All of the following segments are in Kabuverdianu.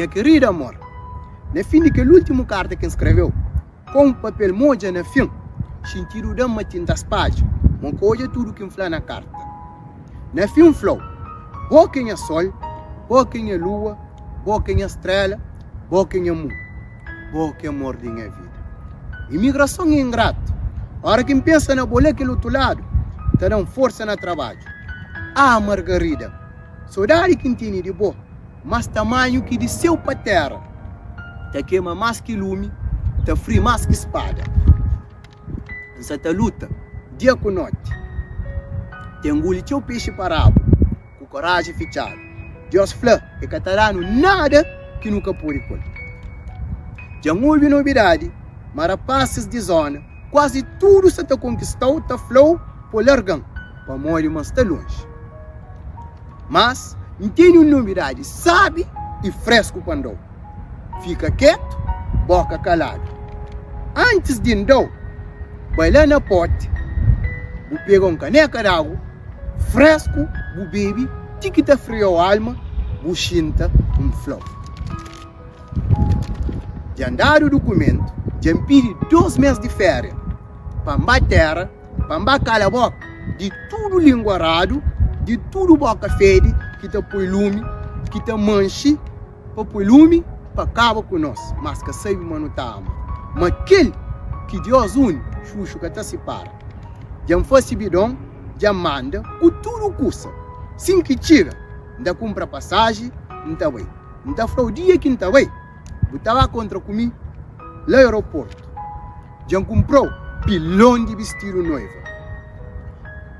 Nha kerida amor, na fin di kel últimu karta ki N skrebe-u, Komu papel modja na fin, xintidu da-m ma tinta spadja, ma N ka odja tudu ki N fla na karta. Na fin N fla-u, Bo ki é nha sol, bo ki é nha lua, bo ki é nha strela, bo ki é nha mundu, bo ki é amor di nha vida. Imigrason é ingratu, ora ki N pensa na bo la kel otu ladu, ta da-m forsa na trabadju. Ah, Margarida, sodadi ki N tene di bo! Más tamanhu ki di séu pa téra, ta kema más ki lumi, ta fri más ki spada. N sa ta luta dia ku noti, ta inguli txeu pexi pa rabu, ku koraji fitxadu. Deus fla, E ka ta da-nu nada ki nu ka pode ku el. Dja N obi nobidadi ma rapasis di zóna kuazi tudu sa ta konkista-u, ta fla-u pa larga-m pamodi ma N sta lonji. Mas, N tene un nobidadi sabi i fresku pa N da-u. Fika ketu, boka kaladu. Antis di N da-u, bai la na poti, bu pega un kaneka di agu fresku, bu bebe ti ki ta fria-u alma, bu xinta, N fla-u. Dja N dadu dukumentu, dja N pidi dos mes di feria pa N ba tera. Pa N ba kala boka di tudu lingua radu, di tudu boka fedi ki ta poi lumi, ki ta manxi pa poi lumi pa kaba ku nos, mas ka sabe ma nu ta ama. Ma kel ki Dios uni, xuxu ka ta sipara. Dja N fase bidon, dja N manda ku tudu kusa. Sin ki txiga, N ta kunpra pasaji, N ta bai. N ta fla-u dia ki N ta bai, bu ta ba kontra ku mi la aeroportu. Dja N kunpra-u pilon di bistidu noiva.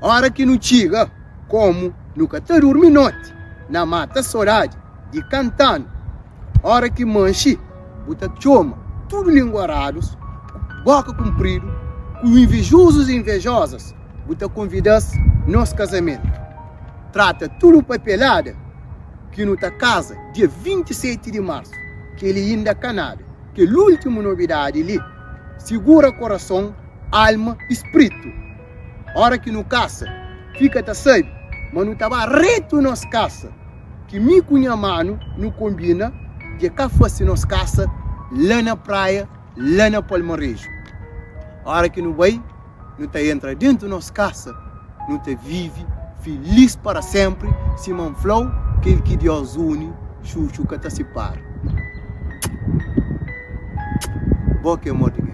Óra ki nu txiga, komu nu ka ta durmi noti na mata sodadi di kanta-nu. Óra ki manxi, bu ta txoma tudu linguaradus ku boka kunpridu, ku invejozus i invejozas, bu ta konvida-s nos kazamentu. Trata tudu papelada ki nu ta kaza dia 27 di marsu, kel-li inda ka nada. Kel últimu nobidadi li sigura korason, alma i spritu. Óra ki nu kasa, fika ta sabe ma nu ta ba retu nos kasa, ki mi ku nha manu nu konbina dja ka fase nos kasa la na praia, la na Palmareju. Óra ki nu bai, nu ta entra dentu nos kasa, nu ta vive filis para senpri, sima N fla-u, kel ki Dios uni, xuxu ka ta sipara. Bo ki é amor di.